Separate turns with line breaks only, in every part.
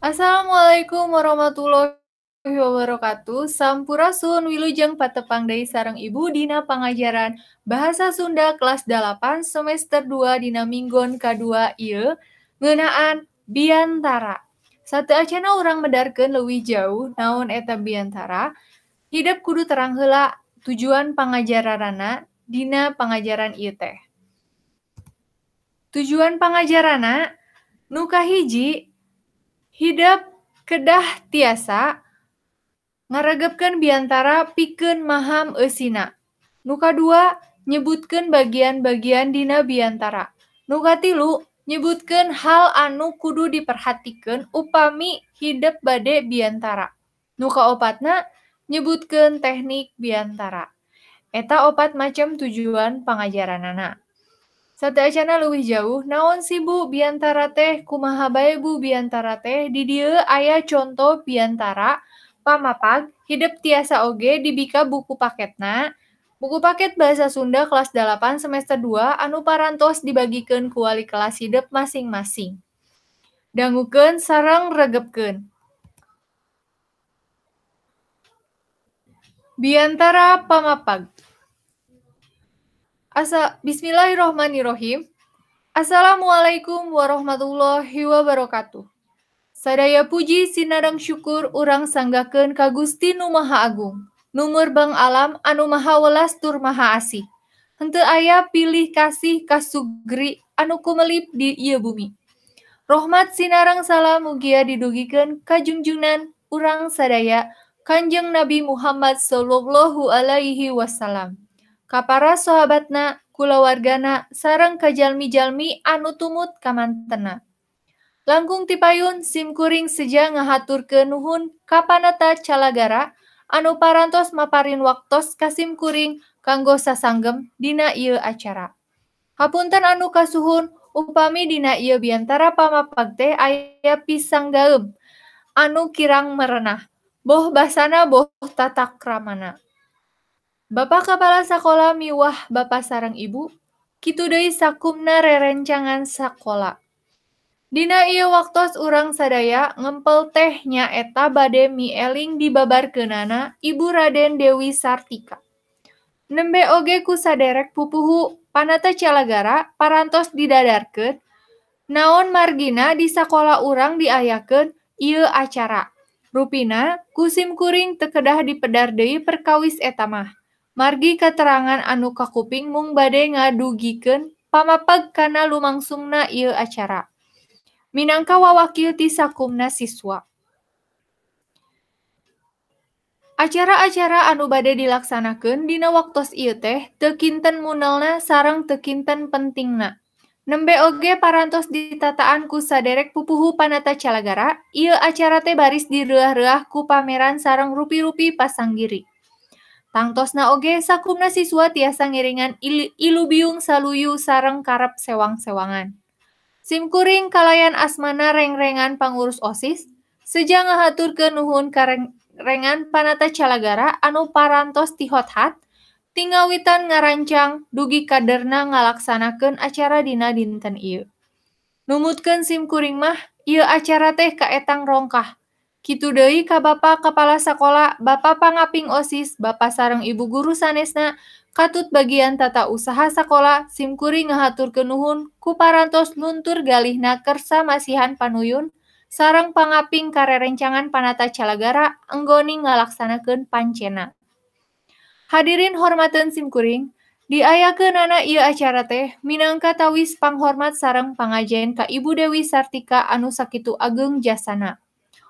Assalamualaikum warahmatullahi wabarakatuh. Sampurasun wilujeng patepang deui sareng Ibu dina pangajaran Bahasa Sunda kelas 8 semester 2 dina minggon kadua ieu ngeunaan biantara. Sateuacanna urang medarkeun leuwih jauh naon eta biantara, hidep kudu terang heula tujuan pangajaranana dina pangajaran ieu teh. Tujuan pangajaranna nu kahiji, hidep kedah tiasa ngaregepkeun biantara pikeun maham eusina. Nu kadua, nyebutkeun bagian-bagian dina biantara. Nu katilu, nyebutkeun hal anu kudu diperhatikeun upami hidep bade biantara. Nu kaopatna, nyebutkeun teknik biantara. Eta opat macam tujuan pangajaranana. Sateuacanna leuwih jauh, naon sih Bu biantara teh, kumaha bae Bu biantara teh, di dieu aya conto biantara pamapag hidep tiasa oge dibika buku paketna. Buku paket Bahasa Sunda kelas 8 semester 2 anu parantos dibagikeun ku wali kelas hidep masing-masing. Dangukeun sareng regepkeun. Biantara pamapag. Bismillahirrahmanirrahim. Assalamualaikum warahmatullahi wabarakatuh. Sadaya puji sinareng syukur urang sanggakeun ka Gusti Nu Maha Agung, nu murbeng alam anu maha welas tur maha asih. Henteu aya pilih kasih kasugri anu kumelip di ieu bumi. Rohmat sinareng salam mugia didugikeun ka junjungan urang sadaya Kanjeng Nabi Muhammad sallallahu alaihi wasallam. Ka para sahabatna, kulawargana, sareng ka jalmi-jalmi anu tumut kamantena. Langkung tipayun simkuring seja ngahaturkeun nuhun ka Panata Calagara anu parantos maparin waktos ka simkuring kanggo sasanggem dina ieu acara. Hapunten anu kasuhun upami dina ieu biantara pamapag teh aya pisanggaeum anu kirang merenah, boh basana boh tata kramana. Bapak Kepala Sakola miwah Bapak sareng Ibu, kitu deui sakumna rerencangan sakola. Dina ieu waktos urang sadaya ngempel teh nyaeta bade mieling dibabarkeunana Ibu Raden Dewi Sartika. Nembe oge ku saderek pupuhu Panata Calagara parantos didadarkeun naon margina di sakola urang diayakeun ieu acara. Rupina ku simkuring teu kedah dipedar deui perkawis eta mah. Margi katerangan anu kakuping mung bade ngadugikeun pamapag kana lumangsungna ieu acara. Minangka wawakil ti sakumna siswa. Acara-acara anu bade dilaksanakeun dina waktos ieu teh teu kinten munelna sareng teu kinten pentingna. Nembe oge parantos ditataan ku saderek pupuhu Panata Calagara, ieu acara teh baris direuah-reuah ku pameran sareng rupi-rupi pasanggiri. Tangtosna oge sakumna siswa tiasa ngiringan ilubiung saluyu sareng karep sewang-sewangan. Simkuring kalayan asmana rengrengan pangurus OSIS, seja ngahaturkeun nuhun ka rengrengan Panata Calagara anu parantos tihothat, tingawitan ngarancang dugi kaderna ngalaksanakeun acara dina dinten ieu. Numutkeun simkuring mah, ieu acara teh kaetang rongkah. Kitu deui ka Bapa Kepala Sakola, Bapa Pangaping OSIS, Bapa sareng Ibu guru sanesna, katut bagian tata usaha sakola, simkuring ngahaturkeun nuhun ku parantos luntur galihna kersa masihan panuyun sareng pangaping karerencangan Panata Calagara enggoning ngalaksanakeun pancena. Hadirin hormateun simkuring, diayakeunana ieu acara teh minangka tawis panghormat sareng pangajen ka Ibu Dewi Sartika anu sakitu ageung jasana.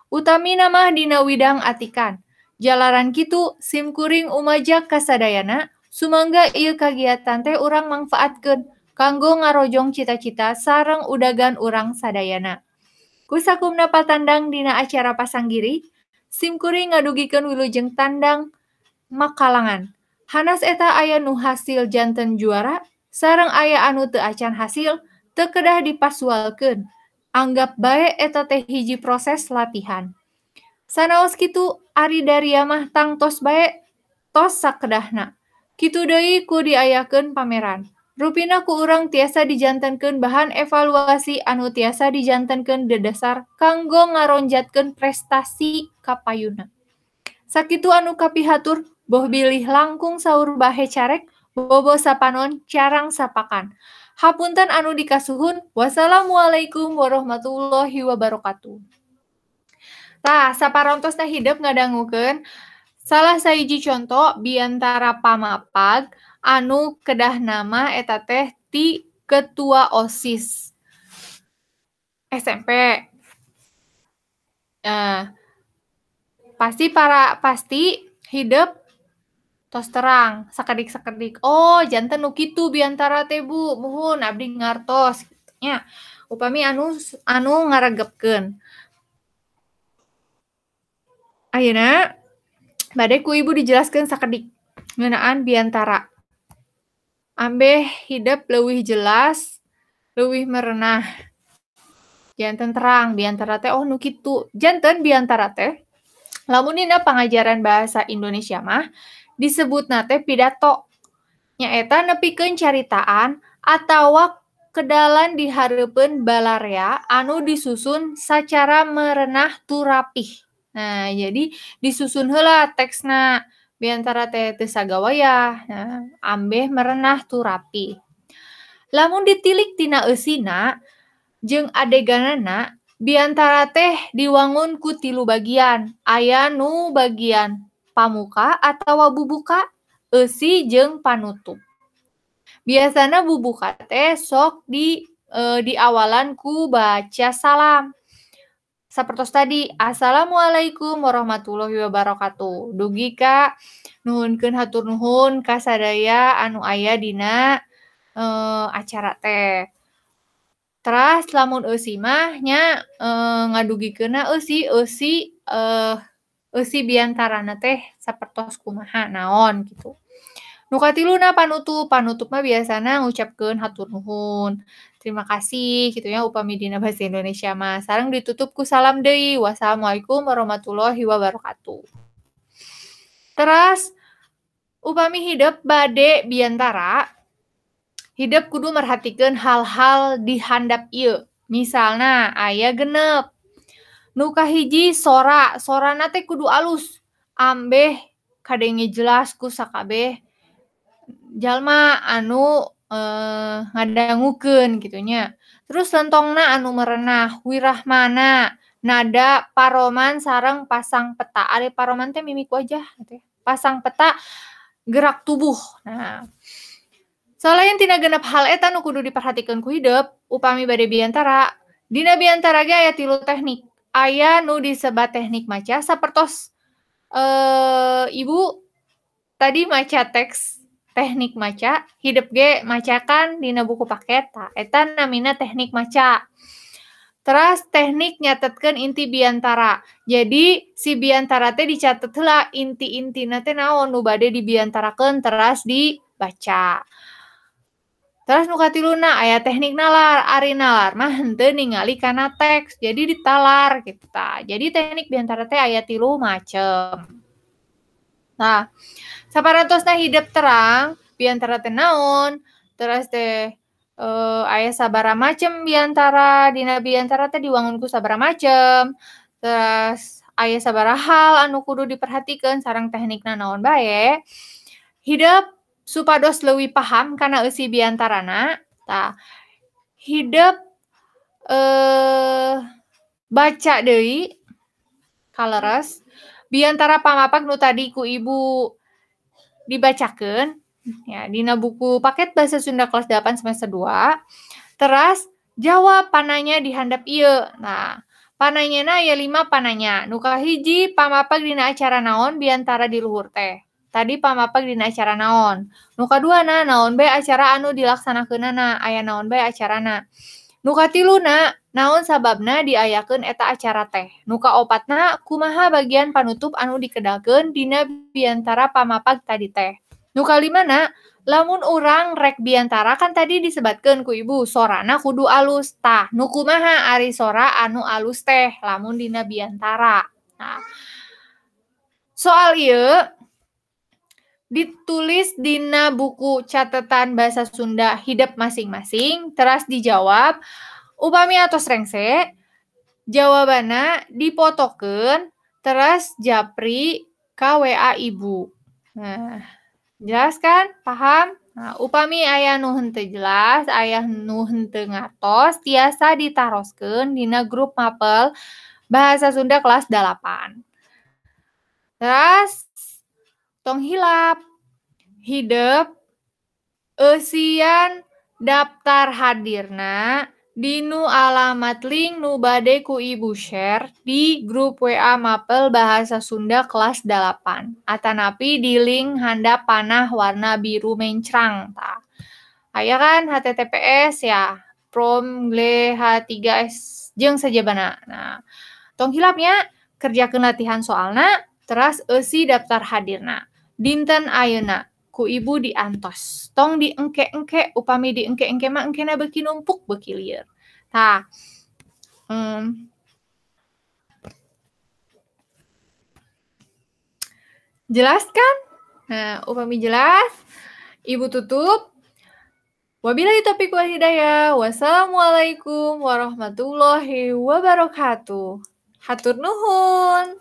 Utamina mah dina widang atikan. Jalaran kitu simkuring umajak kasadayana sumangga ieu kagiatan teh urang mangfaatkeun kanggo ngarojong cita-cita sareng udagan urang sadayana. Ku sakumna patandang dina acara pasanggiri, simkuring ngadugikeun wilujeng tandang makalangan. Hanas eta aya nu hasil janten juara, sareng aya anu teu acan hasil, teu kedah dipasualkeun. Anggap bae eta teh hiji proses latihan. Sanaos kitu ari daria mah tangtos bae tos sakedahna. Kitu deui ku diayakeun pameran. Rupina ku urang tiasa dijantenkeun bahan evaluasi anu tiasa dijantenkeun dedasar kanggo ngaronjatkeun prestasi kapayunna. Sakitu anu kapihatur, boh bilih langkung saur bahe carek, bobo sapanon carang sapakan. Hapunten anu dikasuhun. Wassalamualaikum warahmatullahi wabarakatuh. Tah, saparontosna hidep ngadangukeun salah sahiji conto biantara pamapag anu kedah nama eta teh ti ketua OSIS SMP. Nah, pasti hidep tos terang sakedik-sakedik. Oh, janten nu kitu biantara teh Bu, muhun abdi ngartos nya. Upami anu anu ngaregepkeun. Ayeuna bade ku Ibu dijelaskeun sakedik ngeunaan biantara. Ambeh hidep leuwih jelas, leuwih merenah. Janten terang biantara teh oh nu kitu. Janten biantara teh lamun dina pangajaran bahasa Indonesia mah disebutna teh pidato. Nyaeta nepikeun caritaan atawa kedalan di hareupeun balarea anu disusun sacara merenah turapih. Nah, jadi disusun heula teksna biantara teh teu sagawayah. Nah, ambeh merenah turapih. Lamun ditilik tina eusina jeung adeganana, biantara teh diwangun ku tilu bagian. Aya nu bagian pamuka atawa bubuka, eusi jeung panutup. Biasana bubuka teh sok diawalan ku baca salam. Sapertos tadi, assalamualaikum warahmatullahi wabarakatuh. Dugi ka nuhunkeun hatur nuhun ka sadaya anu aya dina acara teh. Teras lamun eusi mah nya ngadugikeunna eusi eusi eusi biantarana teh sapertos kumaha naon gitu. Nu katiluna panutup, panutup mah biasana ngucapkeun hatur nuhun, terima kasih gitu ya upami dina bahasa Indonesia mah. Sareng ditutup ku salam deui, wassalamualaikum warahmatullahi wabarakatuh. Teras upami hidep bade biantara, hidep kudu merhatikeun hal-hal di handap ieu. Misalna aya genep. Nu kahiji sora, sorana teh kudu alus, ambeh kadenge jelas ku sakabeh jalma anu ngadangukeun kitu nya. Terus lentongna anu merenah, wirahmana, nada paroman sareng pasang peta. Ari paroman teh mimik wajah teh. Pasang peta gerak tubuh. Nah, selain tina genep hal eta nu kudu diperhatikeun ku hidep upami bade biantara, dina biantara ge aya tilu teknik. Aya nu disebat teknik maca sapertos Ibu tadi maca teks teknik maca, hidep ge macakan dina buku paket, tah eta namina teknik maca. Teras teknik nyatetkeun inti biantara. Jadi si biantara teh dicatet heula inti-intina teh naon nu bade dibiantarakeun teras dibaca. Teras nu katiluna aya teknik nalar, ari nalar mah henteu ningali kana teks, jadi ditalar kitu tah. Jadi teknik biantara teh aya tilu macem. Nah, saparantosna hidep terang biantara teh naon, teras teh aya sabaraha macem biantara, dina biantara teh diwangun ku sabaraha macem, teras aya sabaraha hal anu kudu diperhatikeun sareng teknikna naon bae. Hidep supados leuwih paham kana eusi biantarana, tah hidep baca deui kaleres biantara pamapag nu tadi ku Ibu dibacakeun ya dina buku paket bahasa Sunda kelas 8 semester 2. Teras jawab pananya di handap ieu. Nah, pananyana aya 5 pananya. Nu kahiji pamapag dina acara naon biantara di luhur teh. Tadi pamapag dina acara naon. Nu kaduana naon bae acara anu dilaksanakeunana, aya naon bae acarana. Nu katiluna naon sababna diayakeun eta acara teh. Nu kaopatna kumaha bagian panutup anu dikedalkeun dina biantara pamapag tadi teh. Nu kalimana lamun urang rek biantara kan tadi disebatkeun ku Ibu sorana kudu alus. Tah nu kumaha ari sora anu alus teh lamun dina biantara. Nah, soal ieu Ditulis dina buku catatan bahasa Sunda hidep masing-masing, teras dijawab. Upami atos rengse, jawabanna dipotokeun teras japri ka WA Ibu. Nah, jelas kan? Paham? Nah, upami aya nu henteu jelas, aya nu henteu ngartos, tiasa ditaroskeun dina grup mapel Bahasa Sunda kelas 8. Teras tong hilap, hidep eusian daftar hadirna dinu alamat link nu bade ku Ibu share di grup WA mapel Bahasa Sunda kelas 8. Atanapi di link handap panah warna biru mencrang tah. Aya kan HTTPS ya, prom H3S jeung sajabana. Nah, tong hilap nya kerjakeun latihan soalna teras eusi daftar hadirna. Dinten ayeuna ku Ibu diantos. Tong diengke-engke, upami diengke-engke mah engkena beuki numpuk beuki lieur. Tah. Jelas kan? Nah, upami jelas, Ibu tutup. Wabillahi taufiq wal hidayah. Wassalamualaikum warahmatullahi wabarakatuh. Hatur nuhun.